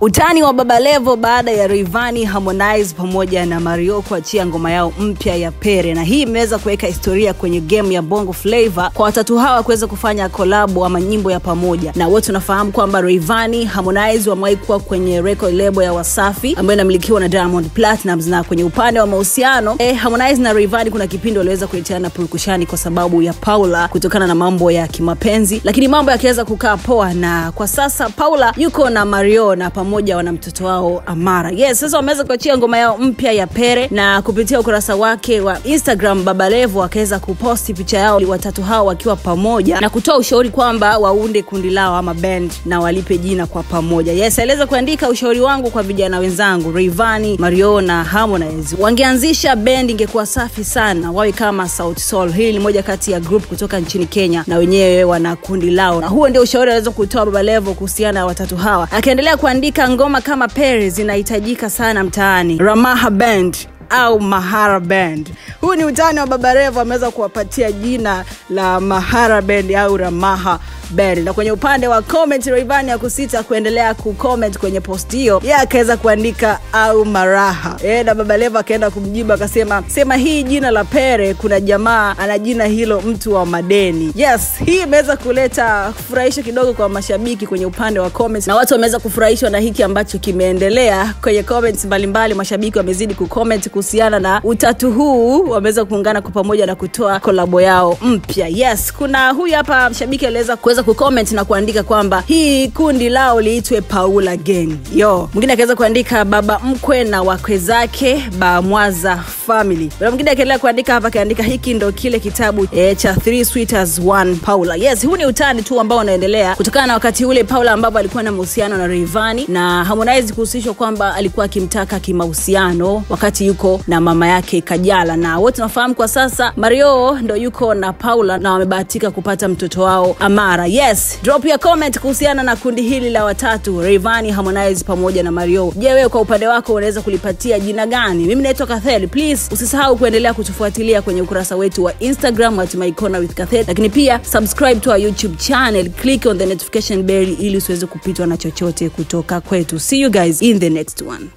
Utani wa Baba Levo baada ya Rayvanny, Harmonize pamoja na Marioo kuachia ngoma yao mpya ya Pere, na hii imeweza kuweka historia kwenye game ya Bongo Flava kwa watatu hawa kuweza kufanya collab ama nyimbo ya pamoja. Na wote tunafahamu kwamba Rayvanny, Harmonize wamewahi kuwa kwenye record label ya Wasafi ambayo inamilikiwa na Diamond Platnumz, na kwenye upande wa mahusiano Harmonize na Rayvanny kuna kipindi waliweza kuleteana purukushani kwa sababu ya Paula kutokana na mambo ya kimapenzi, lakini mambo yakiweza kukaa poa, na kwa sasa Paula yuko na Marioo na pamoja wana mtoto wao Amara. Yes, sasa wameweza kuachia ngoma yao mpya ya Pere, na kupitia ukurasa wake wa Instagram Baba Levo akaweza kuposti picha yao watatu hao wakiwa pamoja na kutoa ushauri kwamba waunde kundi lao ama band na walipe jina kwa pamoja. Yes, aliweza kuandika, ushauri wangu kwa vijana wenzangu Rayvanny, Marioo na Harmonize, wangeanzisha band ingekuwa safi sana, wawe kama Sauti Sol. Hili ni moja kati ya group kutoka nchini Kenya na wenyewe wana kundi lao. Na huo ndio ushauri aliweza kutoa Baba Levo kuhusiana na watatu hawa. Akaendelea kuandika, ngoma kama Pere zinahitajika sana mtaani, Ramaha Band au Mahara Band. Huu ni utani wa Baba Levo, ameweza kuwapatia jina la Mahara Band au Ramaha Band. Na kwenye upande wa comment, Rayvanny hakusita kuendelea kucomment kwenye post hiyo. Yeye akaweza kuandika au Maraha. Na Baba Levo akaenda kumjibu akasema, sema hii jina la Pere kuna jamaa ana jina hilo, mtu wa madeni. Yes, hii imeweza kuleta furahisho kidogo kwa mashabiki kwenye upande wa comments, na watu wameweza kufurahishwa na hiki ambacho kimeendelea kwenye comments mbalimbali. Mashabiki wamezidi kucomment kuhusiana na utatu huu, wameweza kuungana kwa pamoja na kutoa collab yao mpya. Yes, kuna huyu hapa mshabiki aliweza kuweza kucomment na kuandika kwamba hii kundi lao liitwe Paula Gang. Yo, mwingine akaweza kuandika baba mkwe na wakwe zake Bamwaza Family. Na mwingine akaendelea kuandika hapa, akaandika hiki ndo kile kitabu cha 3 Sweeters 1 Paula. Yes, huu ni utani tu ambao unaendelea kutokana na wakati ule Paula ambapo alikuwa na mahusiano na Rayvanny na Harmonize kuhusishwa kwamba alikuwa akimtaka kimahusiano wakati yuko na mama yake Kajala, na wote tunafahamu kwa sasa Marioo ndo yuko na Paula na wamebahatika kupata mtoto wao Amara. Yes, drop your comment kuhusiana na kundi hili la watatu Rayvanny, Harmonize pamoja na Marioo. Je, wewe kwa upande wako unaweza kulipatia jina gani? Mimi naitwa Kathel. Please usisahau kuendelea kutufuatilia kwenye ukurasa wetu wa Instagram @mycornerwithkathel, lakini pia subscribe to our YouTube channel, click on the notification bell ili usiweze kupitwa na chochote kutoka kwetu. See you guys in the next one.